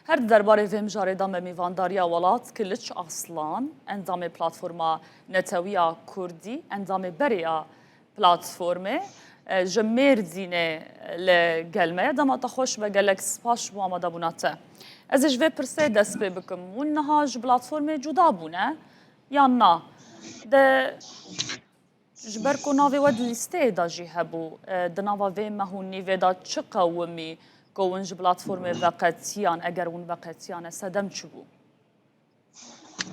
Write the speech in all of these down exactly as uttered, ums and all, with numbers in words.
Her di derbarê vê mijarê de me mêvandariya Welat Kiliç Aslan, endamê Platforma Netewiya Kurdî, endamê berê ya platformê, e, ji Mêrdînê li gel me ye. Dema te xweş be, gelek spas ji bo amadebûna te. Ez ê ji vê pirsê dest pê bikim. Hûn niha ji platformê cuda bûne yan na? De Ji ber ku navê we di lîsteyê de jî hebû, e, di nava vê meh û nîvê de çi qewimî ku hûn ji platformê veqetiyan, eger hûn veqetiyane, sedem çi bû?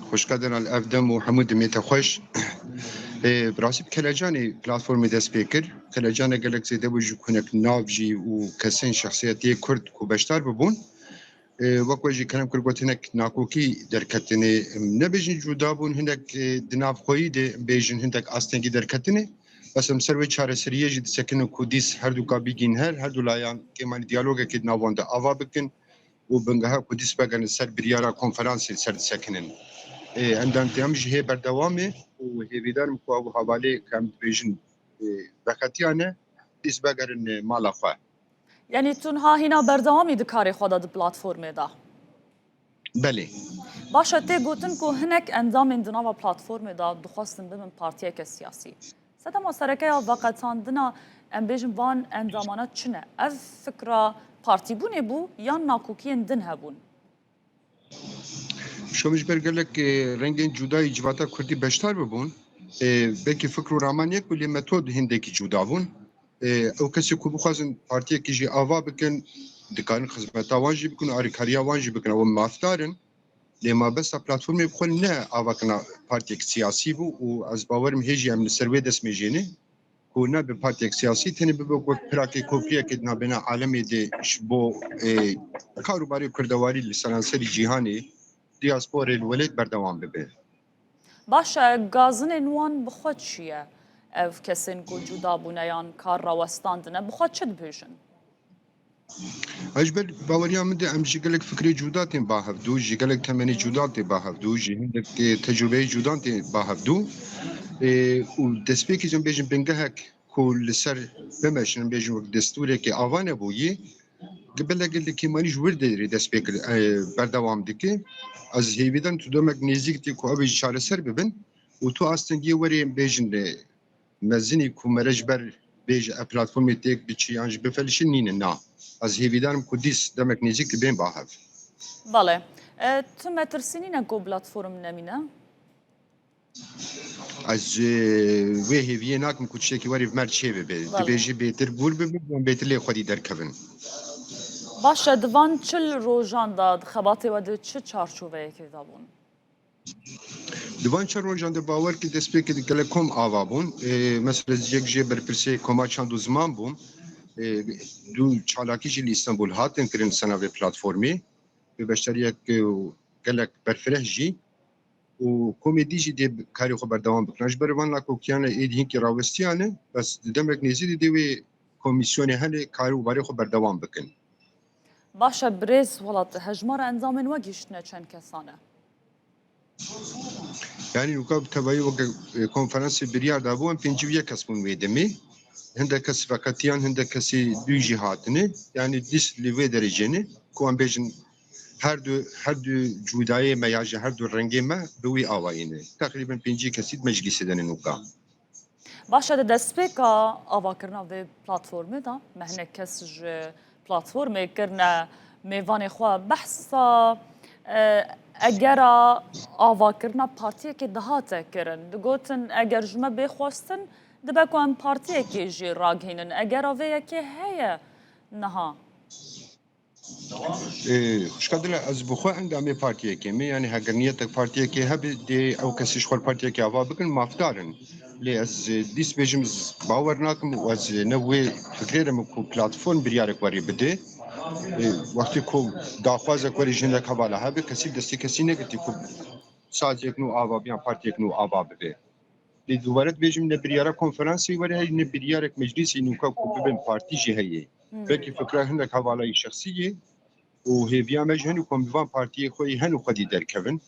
Xwişka Delal, ev dem û hemû demê te xweş. E, bi rastî bi kelecanê platformê dest pê kir. Kelecane gelek zêde bû ji ku hinek nav jî û kesên şexsiyetiyê Kurd ku beşdar bibûn. E, wek we jî kerem kir got, hinek nakokî derketine, em nebêjin cuda bûn, hinek, e, di nav xweyî de bêjin hindek astengî derketine. Bes em ser wê çareseriyê jî disekinin ku dîs her du ka bigîn her, her du layan kêmanî diyalogekê di nav wan de ava bikin û bingeha ku dîs vegerin ser biryara konferansê li ser disekinin. E, endamtiyê em jî hê berdewam e û hêvîdar im ku ew hevalê ku em dibêjin, e, veqetiyane, dîs vegerin, e, mala xwe. Yanî tu niha hîna berdewamî di karê xwe de di platformê de? Belê. Baş e, tê gotin ku hinek endamên di nava platformê de dixwestin bibin partiyeke siyasî. Sedema sereke ya veqetandina, em bêjin, van endamana çi ne? Ev fikra partîbûnê bû yan nakokiyên din hebûn? Şomi ji ber gelek, e, rengên cuda yî civata kurdî beşdar bibûn. E, belkî fikr û raman yek bû, lê metod hindekî cuda bûn. E, ew kesê ku bixwazin partiyekî jî ava bikin, dikarin xizmeta wan jî bikin û alîkariya wan jî bikin. Ew mafdar in. Lê mabesta platformê bi xwe ne avakirina partiyek siyasî bû û ez bawer im hê jî em li ser wê destmêjê ne. Ku nebe partiyek siyasî, tenê bibe wek pirakê kopriyekê di navbêna alemê de ji bo, e, kar û barê kurdewarî li seranserî cîhanê, diasporê li welêt berdewam bibe. Baş e, gazinên wan bi xwe çi ye? Ev kesên ku cuda bûne yan kar rawestandine, bi xwe çi dibêjin? Ez ji ber baweriya min de em ji gelek fikrê cuda tên ba hevdû, ji gelek temenê cuda tê ba hevdû, ji hindek, e, tecrûbeyê cudan tê ba hevdû. E, û destpêkê jî em bêjin bingehek ku li ser bimeşin, em bêjin wek destûrekê ava nebûyî, gelek li kêmanî ji wir derê dest pê kir, e, berdewam dike. Ez hêvîdar im tu demek nêzîk tê ku ew ê jî çareser bibin û tu astengiyê werê em bêjin, e, mezinî ku mere ji ber bêje ev platformê têk biçî yan jî bifelişin nîne, na. Ez hêvîdar im ku dîs demek nêzîk dibên ba hev. Belê. E, tu metirsî nîne ku platform nemîne? Ez, e, wê hêviyê nakim ku tiştekî werî bi me re çêbibe. Belê. Dibê jî bêtir bûr bibin, yan bêtir lê xwedî derkevin. Baş e, di van çil rojan de, di xebatê we de çi çarçoveyekê de bûn? Di van çar rojan de bawer kir destpêkê di gelek kom ava bûn. Ê, mesela ez yek jê berpirsê Koma Çand û Ziman bûm. Ê, du çalakî jî li Îstanbul hatin kirin sena vê platformê. Bi beşdariyek, ê, gelek berfireh jî. Û komê dî jî dê karê xwe berdewam bikin. Ji ber van nakokiyane êdî hinkî rawestiyane, bes di demek nêzî de dê wê komîsyonê hene karê û barê xwe berdewam bikin. Baş e, birêz Welat, hejmara endamên we gihîştine çend kesan e? Yanî weka bi tevayî weke, e, konferansê biryar dabû, em pêncî û yek kes bûn wê demê. Hindek kes veqetiyan, hindek kesî dû jî hatine. Yanî dîs li vê derecê ne ku em bêjin her du, her du cûdayê me ya jî her du rengê me bi wî awayî ne. Teqrîben pêncî kesî di meclîsê de ne weka. Baş e, di destpêka avakirina vê platformê de me hinek kes ji platformê kirine mêvanê xwe. Behsa, e, egera avakirina partiyekê dihate kirin. Digotin, eger ji me bê xwestin, dibe ku em partiyekê jî ragihînin. Egera vê yekê heye niha? Ê, xwişka Dila, ez bi xwe endamê partiyekê me, yanî heger niyetek partiyekê hebe, dê ew kesî ji xwe partiyekê ava bikin, mafdar in. Lê ez, e, dîs bêjim, ez bawer nakim û ez, e, ne wê fikrê re me ku platform biryarek werê bide. E, wextê ku daxwazek werê ji hinek hevala hebe, kesî destê kesî negirtî ku saziyek nû ava biyan partiyek nû ava bibe. Lê dubare dibêjim, ne biryara konferansê were heye, ne biryarek meclîsê nûka ku bibin partî jî heye. Hmm. Belkî fikra hinek hevalayî şexsî ye û hêviya me jî hene ku em bi van partiyê xwe yê hene xwedî derkevin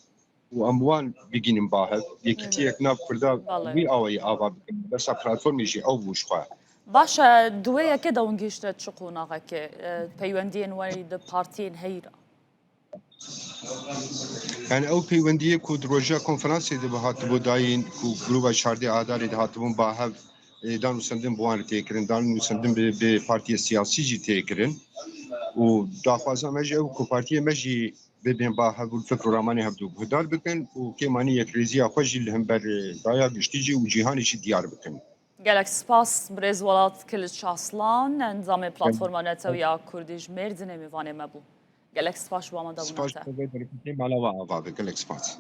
û em wan bigînin ba hev. Yekîtiyek, hmm, nav Kurda, belê, wî awayî ava bikin. Besa platformê jî ew bû ji xwe. Baş e, di wê yekê de hûn gihîştine çi qonaxekê, e, peywendiyên we yî di partiyên heyî re? Yani ew peywendiyê ku di roja konferansê de hatibû dayîn, ku grûba çardê Adarê de hatibûn ba hev, e, dan û sendin bi wan re tê kirin, dan û sendin bi, bi partiyê siyasî jî tê kirin. Û daxwaza me jî ew ku partiyê me jî bibên ba hev û li fikr û ramanê hevdû guhdar bikin û kêmanî yekrêziya xwe jî li hember, e, daya giştî jî û cîhanê jî diyar bikin. Gelek spas birêz Welat Kiliç Aslan, endamê Platforma Netewiya Kurdî ji Mêrdînê mêvanê me bû. Gelek spas ji bo amadebûna te. Spas ji bo vê derfetê, mala we ava be. Gelek spas.